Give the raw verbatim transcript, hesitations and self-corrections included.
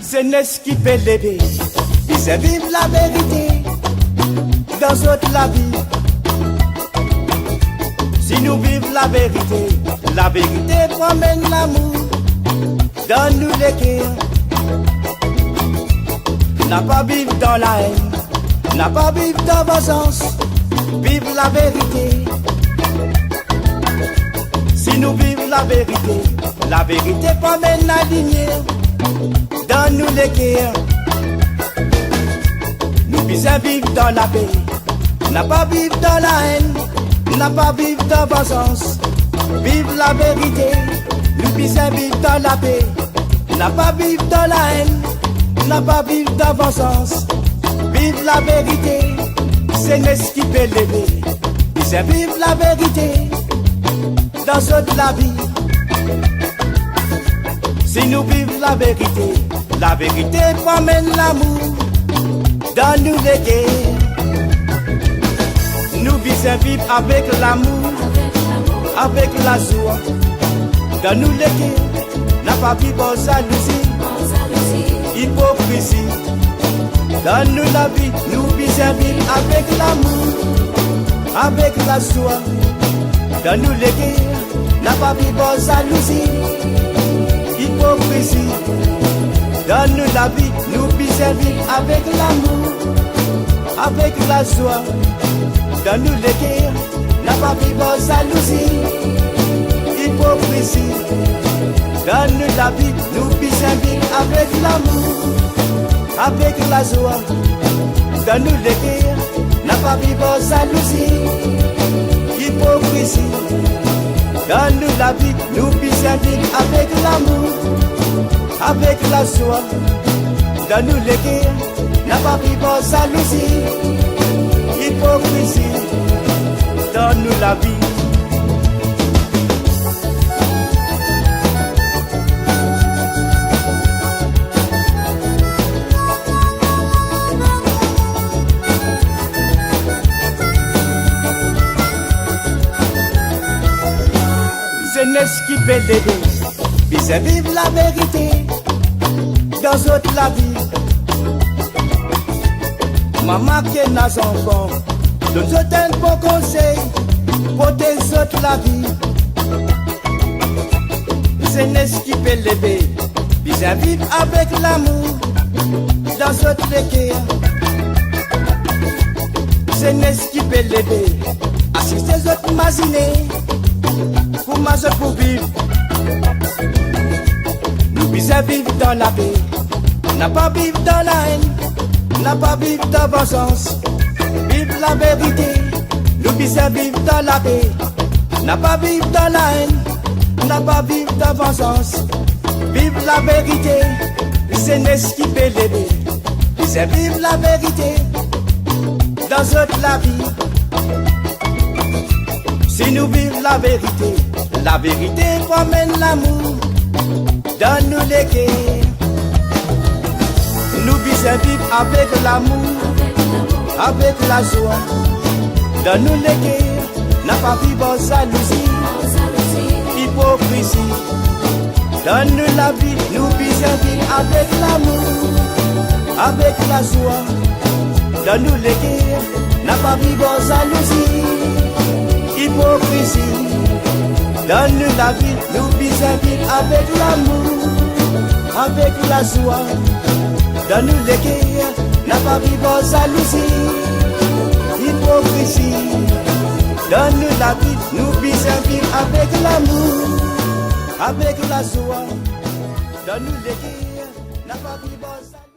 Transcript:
Zénès ki pé lévé, bizin viv la vérité dan zot lavi. Si nou viv la vérité, la vérité pou amenn lamour dan nou lékèr. Na pa viv dan la èn, na pa viv dan vanzans, viv la vérité. Si nou viv la vérité, la vérité pou amenn la limièr dan nou lékèr. Nou bizin viv dan la pé, na pa viv dan la èn, na pa viv dan vanzans, viv la vérité. Nou bizin viv dan la pé, na pa viv dan la èn, na pa viv dan vanzans, viv la vérité. Zénès ki pé lévé, bizin viv la vérité dan zot lavi. Si nou viv la vérité, la vérité pou amenn lamour dan nou lékèr. Nou bizin viv avèk lamour, avèk lazoi dan nou lékèr. Na pa viv an zalouzi, ipokrizi dan nou lavi. Nou bizin viv avèk lamour, avèk lazoi dan nou lékèr. Na pa viv an zalouzi, ipokrizi dan nou lavi. Nou bizin viv avèk lamour, avèk lazoi dan nou lékèr. Na pa viv an zalouzi, ipokrizi dan nou lavi. Nou bizin viv avèk lamour, avèk lazoi dan nou lékèr. Na pa viv an zalouzi, ipokrizi dan nou lavi. Nou bizin viv avèk lamour, avèk lazoi dan nou lékèr. Na pa viv an zalouzi, ipokrizi dan nou lavi. Zénès ki pé lévé, bizin viv la vérité dan zot lavi. Momon ki na zanfan, donn zot in bon konsèy, protèz zot lavi. Zénès ki pé lévé, bizin viv avèk lamour dan zot lékèr. Zénès ki pé lévé, asiste zot, imaziné koman zot pou viv. Nou bizin viv dan la pé, na pa viv dan la èn, na pa viv dan vanzans, viv la vérité. Nou bizin viv dan la pé, na pa viv dan la èn, na pa viv dan vanzans, viv la vérité. Zénès ki pé lévé, bizin viv la vérité dan zot lavi. Si nou viv la vérité, la vérité pou amenn lamour dan nou lékèr. Nou bizin viv avèk lamour, avèk lazoi dan nou lékèr. Na pa viv an zalouzi, ipokrizi dan nou lavi. Nou bizin viv avèk lamour, avèk lazoi dan nou lékèr. Na pa viv an zalouzi, ipokrizi dan nou lavi. Nou bizin viv avèk lamour, avèk lazoi dan nou lékèr. Na pa viv an zalouzi, ipokrizi dan nou lavi. Nou bizin viv avèk lamour, avèk lazoi dan nou lékèr. Na pa viv an